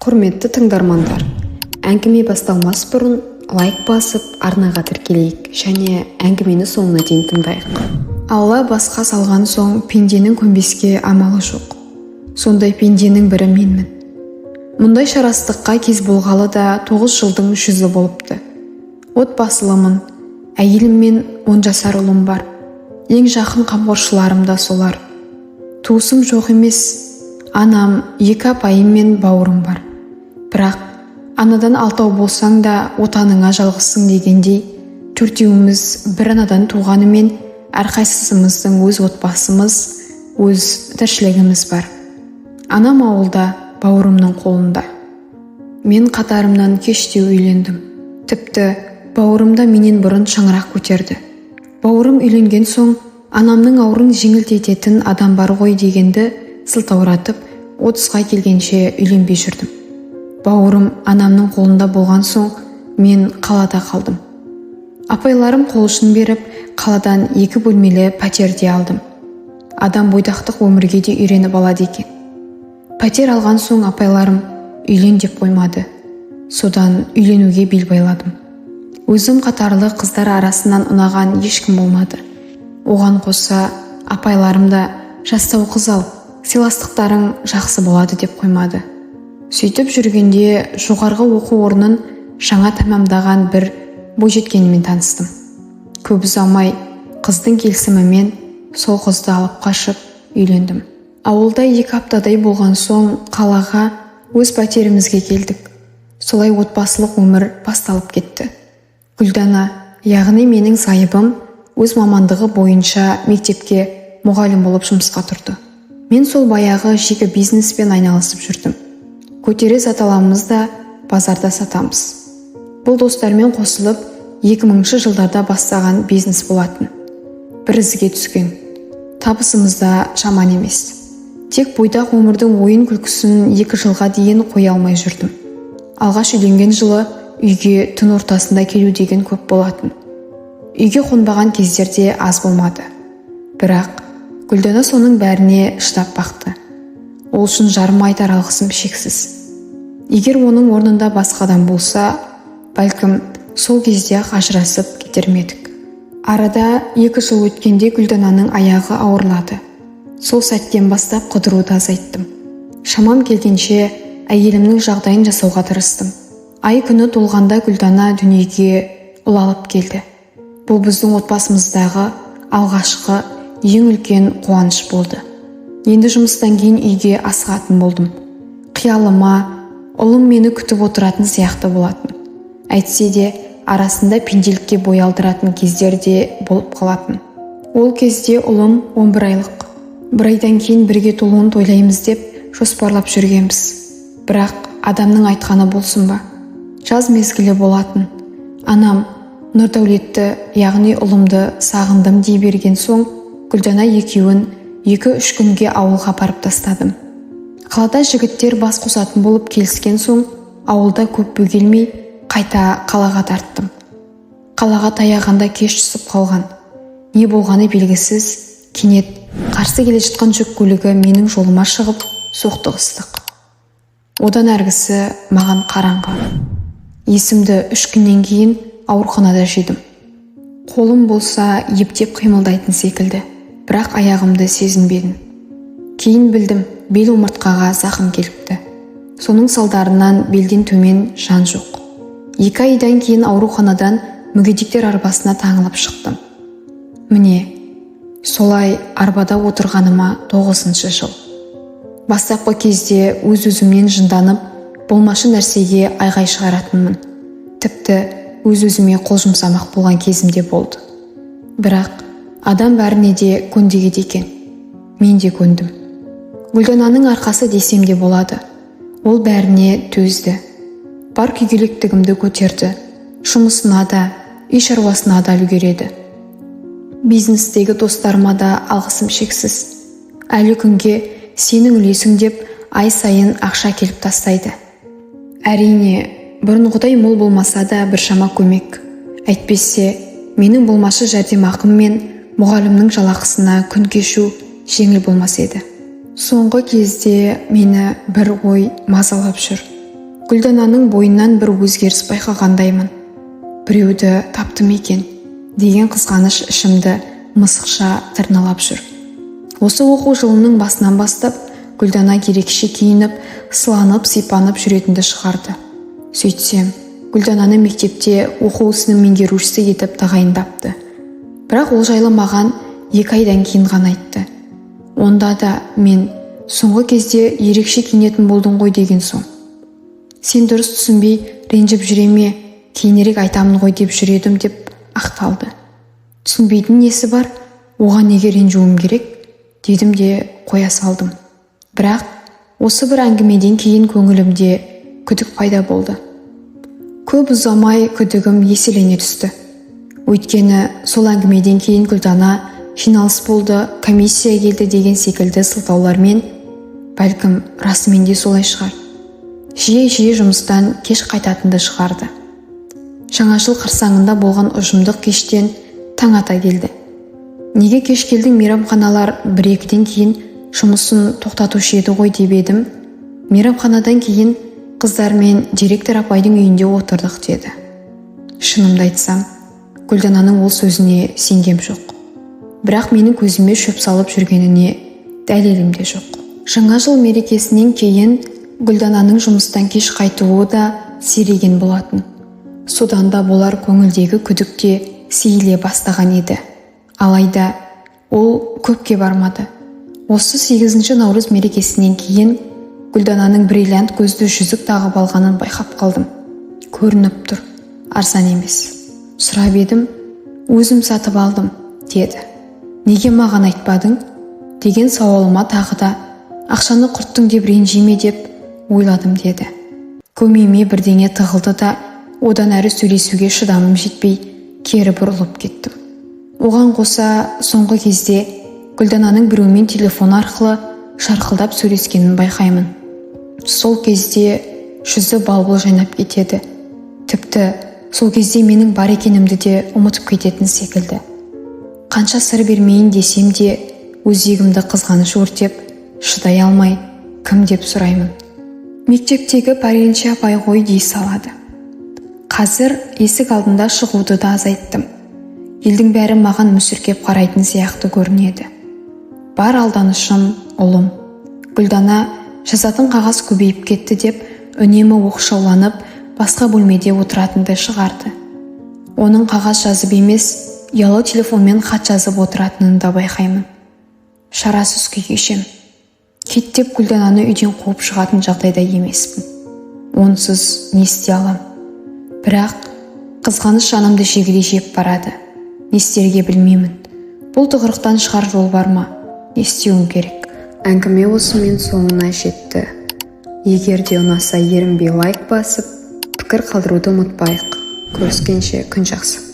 Құрметті тыңдармандар, әңгіме басталмас бұрын лайк басып, арнаға тіркелейік және әңгімені соңына дейін тыңдайық. Алла басқа салған соң пенденің көнбеске амалы жоқ. Сондай пенденің бірі менмін. Мұндай шарасыздыққа кез болғалы да 9 жылдың жүзі болыпты. Отбасылымын, әйелім мен 10 жасар ұлым бар. Ең жақын қамқоршыларым да солар. Туысым жоқ емес, анам, екі апайым мен бауырым бар. Бірақ анадан алтау болсаң да, отаныңа жалғызсың дегендей, төртеуіміз бір анадан туғанымен, әрқайсымыздың өз отбасымыз, өз тіршілігіміз бар. Анам ауылда, бауырымның қолында. Мен қатарымнан кештеу үйлендім. Тіпті бауырым да менен бұрын шаңырақ көтерді. Бауырым үйленген соң, анамның ауырын жеңілдететін адам бар ғой дегенді сылтауратып, 30-ға келгенше үйленбей жүрдім. Бауырым анамның қолында болған соң, мен қалада қалдым. Апайларым қол ұшын беріп, қаладан екі бөлмелі пәтерде алдым. Адам бойдақтық өмірге де үйреніп алады екен. Пәтер алған соң апайларым үйлен деп қоймады. Содан үйленуге бел байладым. Өзім қатарлы қыздар арасынан ұнаған ешкім болмады. Оған қоса апайларым да жастау қыз ал, сыйластықтарың жақсы болады деп қоймады. Сөйтіп жүргенде жоғарғы оқу орнын жаңа тәмамдаған бір бойжеткенмен таныстым. Көп ұзамай қыздың келісімімен сол қызды алып қашып үйлендім. Ауылда 2 аптадай болған соң қалаға, өз пәтерімізге келдік. Солай отбасылық өмір басталып кетті. Гүлдана, яғни менің зайыбым, өз мамандығы бойынша мектепке мұғалім болып жұмысқа тұрды. Мен сол баяғы жеке бизнеспен айналысып жүрдім. Көтере зат аламыз да, базарда сатамыз. Бұл достармен қосылып 2000 жылдарда бастаған бизнес болатын. Бір ізге түскен. Табысымыз да жаман емес. Тек бойдақ өмірдің ойын күлкісін 2 жылға дейін қоя алмай жүрдім. Алғаш үйленген жылы үйге түн ортасында келу деген көп болатын. Үйге қонбаған кездерде аз болмады. Бірақ Гүлдана соның бәріне шыдап бақты. Ол үшін жарыма айтар алғысым шексіз. Егер оның орнында басқа адам болса, бәлкім, сол кезде-ақ ажырасып кетер ме едік. Арада 2 жыл өткенде Гүлдананың аяғы ауырлады. Сол сәттен бастап қыдыруды азайттым. Шамам келгенше әйелімнің жағдайын жасауға тырыстым. Ай күні толғанда Гүлдана дүниеге ұл алып келді. Бұл біздің отбасымыздағы алғашқы ең үлкен қуаныш болды. Енді жұмыстан кейін үйге асығатын болдым. Қиялыма ұлым мені күтіп отыратын сияқты болатын. Әйтсе де арасында пенделікке бой алдыратын кездер де болып қалатын. Ол кезде ұлым 11 айлық. Бір айдан кейін бірге толуын тойлаймыз деп жоспарлап жүргенбіз. Бірақ адамның айтқаны болсын ба? Жаз мезгілі болатын. Анам Нұрдәулетті, яғни ұлымды сағындым дей берген соң, Гүлдана екеуін 2-3 күнге ауылға апарып тастадым. Қалада жігіттер бас қосатын болып келіскен соң, ауылда көп бөгелмей, қайта қалаға тарттым. Қалаға таяғанда кеш түсіп қалған. Не болғаны белгісіз, кенет қарсы келе жатқан жүк көлігі менің жолыма шығып, соқтығыстық. Одан әргісі маған қараңғы. Есімді 3 күннен кейін ауруханада жидым. Қолым болса ептеп қимылдайтын секілді, бірақ аяғымды сезінбедім. Кейін білдім, бел омыртқаға зақым келіпті. Соның салдарынан белден төмен жан жоқ. 2 айдан кейін ауруханадан мүгедектер арбасына таңылып шықтым. Міне, солай арбада отырғаныма тоғызыншы жыл. Бастапқы кезде өз өзімнен жынданып, болмашы нәрсеге айғай шығаратынмын. Тіпті өз өзіме қол жұмсамақ болған кезім де болды. Бірақ адам бәріне де көндігеді екен. Мен де көндім. Гүлдананың арқасы десем де болады. Ол бәріне төзді, бар күйгелектігімді көтерді. Жұмысына да, үй шаруасына да үлгереді. Бизнестегі достарыма да алғысым шексіз. Әлі күнге сенің үлесің деп ай сайын ақша келіп тастайды. Әрине, бұрынғыдай мол болмаса да, біршама көмек. Әйтпесе менің болмашы жәрдемақым мен мұғалімнің жалақысына күн кешу жеңіл болмас еді. Соңғы кезде мені бір ой мазалап жүр. Гүлдананың бойынан бір өзгеріс байқағандаймын. Біреуді тапты ма екен деген қызғаныш ішімді мысықша тырналап жүр. Осы оқу жылының басынан бастап Гүлдана ерекше киініп, сыланып, сипанып жүретінді шығарды. Сөйтсем, Гүлдананы мектепте оқу ісінің меңгерушісі етіп тағайындапты. Бірақ ол жайлы маған 2 айдан кейін ғана айтты. Онда да мен соңғы кезде ерекше киінетін болдың ғой деген соң, сен дұрыс түсінбей ренжіп жүре ме, кейінірек айтамын ғой деп жүр едім деп ақталды. Түсінбейтін несі бар, оған неге ренжуім керек дедім де қоя салдым. Бірақ осы бір әңгімеден кейін көңілімде күдік пайда болды. Көп ұзамай күдігім еселене түсті. Өйткені сол әңгімеден кейін Гүлдана жиналыс болды, комиссия келді деген секілді сылтаулармен, бәлкім расымен де солай шығар, жиі-жиі жұмыстан кеш қайтатынды шығарды. Жаңа жыл қарсаңында болған ұжымдық кештен таң ата келді. Неге кеш келдің, мейрамханалар 1-2-ден кейін жұмысын тоқтатушы еді ғой деп едім. Мейрамханадан кейін қыздармен директор апайдың үйінде отырдық деді. Шынымды айтсам, Гүлдананың ол сөзіне сенгем жоқ. Бірақ менің көзіме шөп салып жүргеніне дәлелім де жоқ. Жаңа жыл мерекесінен кейін Гүлдананың жұмыстан кеш қайтуы да сиреген болатын. Содан да болар көңілдегі күдік те сейіле бастаған еді. Алайда ол көпке бармады. Осы 8 наурыз мерекесінен кейін Гүлдананың бриллиант көзді жүзік тағып алғанын байқап қалдым. Көрініп тұр, арзан емес. Сұрап едім, өзім сатып алдым деді. Неге маған айтпадың деген сауалыма тағы да ақшаны құрттың деп ренжіме деп ойладым деді. Көмейіме бірдеңе тығылды да, одан әрі сөйлесуге шыдамым жетпей кері бұрылып кеттім. Оған қоса соңғы кезде Гүлдананың біреумен телефон арқылы шарқылдап сөйлескенін байқаймын. Сол кезде жүзі балбал жайнап кетеді. Тіпті сол кезде менің бар екенімді де ұмытып кететін секілді. Қанша сыр бермейін десем де, өзегімді қызғаныш өртеп, шыдай алмай кім деп сұраймын. Мектептегі пәренші апай ғой дей салады. Қазір есік алдында шығуды да азайттым. Елдің бәрі маған мүсіркеп қарайтын сияқты көрінеді. Бар алданышым ұлым. Гүлдана жазатын қағаз көбейіп кетті деп үнемі оқшауланып, басқа бөлмеде отыратынды шығарды. Оның қағаз жазып емес, ұялы телефонмен хат жазып отыратынын да байқаймын. Шарасыз күй кешем. Кет деп Гүлдананы үйден қуып шығатын жағдайда емеспін. Онсыз не істей алам? Бірақ қызғаныш жанымды жегідей жеп барады. Не істерге білмеймін. Бұл тығырықтан шығар жол бар ма? Не істеуім керек? Әңгіме осымен соңына жетті. Егер де ұнаса, ерінбей лайк басып, пікір қалдыруды ұмытпайық. Көріскенше, күн жақсы.